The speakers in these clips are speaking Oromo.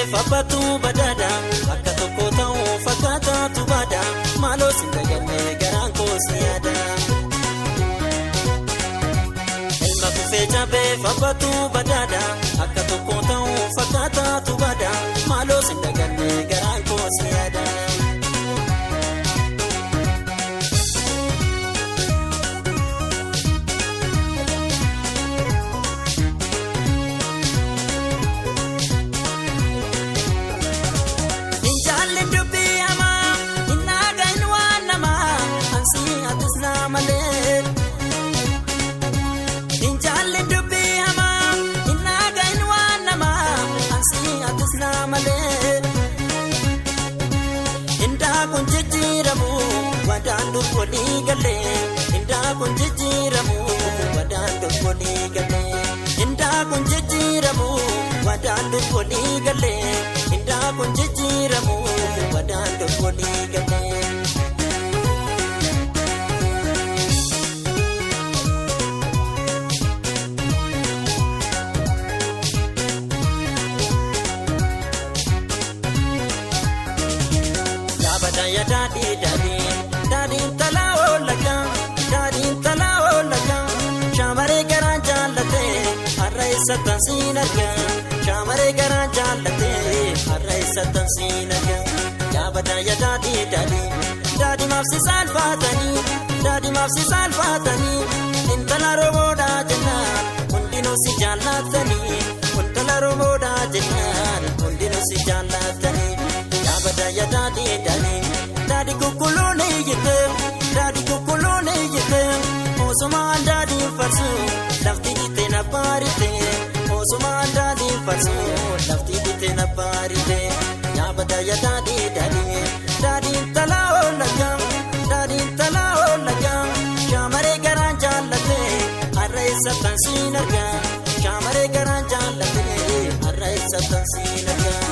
jabeef abbaatu badaadha akka tokko ta'uu fakkaataatu baadha maaloo si daganne garaan koo si yaada. Ilma kufee jabeef abbaatu badaadha akka tokko ta'uu fakkaataatu baadha maaloo si daganne garaan koo si yaada. Injaalli dubbii hamaa hin dhagahin waan namaa ansii atis naa malee. Injaalli dubbii hamaa hin dhagahin waan namaa ansii atis naa malee. Indaa kun jijjiiramu wadaan dur walii galee. Indaa kun jijjiiramu wadaan dur walii galee. Indaa kun jijjiiramu wadaan dur walii galee. Indaa kun jijjiiramu wadaan dur walii galee. Yaabada ya daadhii daadhii daadhiin talaa oolagaa daadhiin talaa oolagaa shaamaree garaan jaallatee har'a eessattan siin argaa shaamaree garaan jaallatee har'a eessattan siin argaa. Yaabada ya daadhii daadhii daadhii maafsi saalfaatanii daadhii maafsi saalfaatanii intala roboodhaa jennaan hundinuu si jaallatanii intala roboodhaa jennaan hundinuu si jaallatanii. Yaabada ya daadhii daadhii daadhii kukuluun iyyite daadhii kukuluun iyyite osumaan daadhiin farsu lafti dhiite na baarite osumaan daadhiin farsu lafti dhiite na baarite. Yaabada ya daadhii daadhii daadhiin talaa oolagaa daadhiin talaa oolagaa shaamaree garaan jaallate har'a eessattan siin argaa shaamaree garaan jaallate har'a eessattan siin argaa.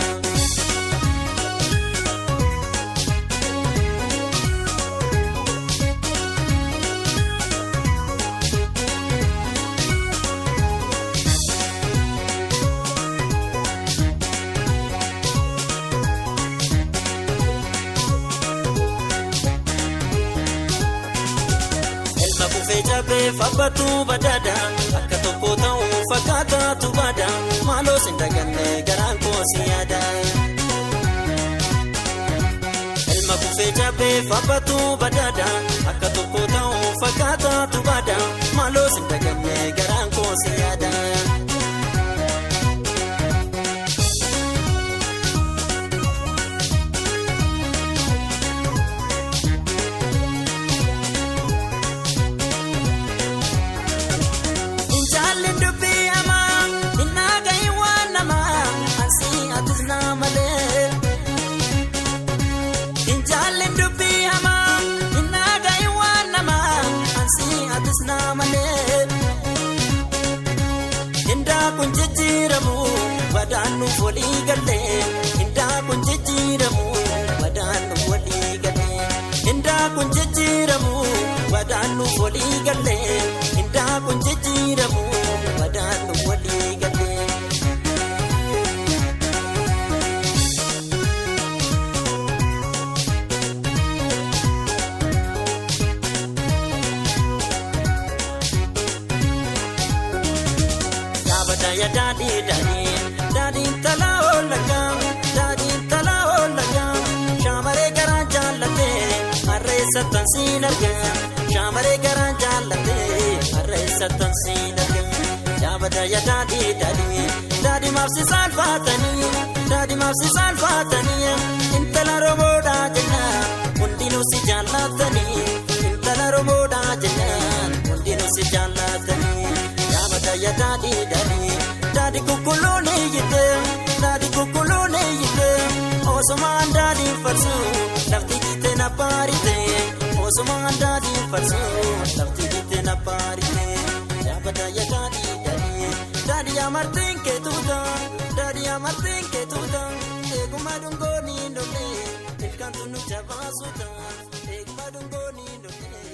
Ilma kufee jabeef abbaatu badaadha akka tokko ta'uu fakkaataatu baadha maaloo si daganne garaan koo si yaada. Ilma kufee jabeef abbaatu badaadha akka tokko ta'uu fakkaataatu baadha maaloo si daganne garaan koo si yaada. Injaalli dubbii hamaa hin dhagahin waan namaa ansii atis naa malee. Injaalli dubbii hamaa hin dhagahin waan namaa ansii atis naa malee. Indaa kun jijjiiramu wadaan nuuf walii galee. Indaa kun jijjiiramu wadaan nuuf walii galee. Indaa kun jijjiiramu wadaan nuuf walii galee. Indaa kun jijjiiramu wadaan nuuf walii galee. Yaabada ya daadhii daadhii daadhiin talaa oolagaa daadhiin talaa oolagaa shaamaree garaan jaallatee har'a eessattan siin argaa shaamaree garaan jaallatee har'a eessattan siin argaa. Yaabada ya daadhii daadhii daadhii maafsi saalfaatanii daadhii maafsi saalfaatanii intala roboodhaa jennaan hundinuu si jaallatanii intala roboodhaa jennaan hundinuu si jaallatanii. Yaabada ya daadhii daadhii daadhii kukuluun iyyite daadhii kukuluun iyyite osumaan daadhiin farsu lafti dhiite na baarite osumaan daadhiin farsu lafti dhiite na baarite. Yaabada ya daadhii daadhii daadhii amartiin keetuuta daadhii amartiin keetuuta eeguma dhungoon hin dholle ilkaan tunu jabaasuuta eeguma dhungoon hin dholle.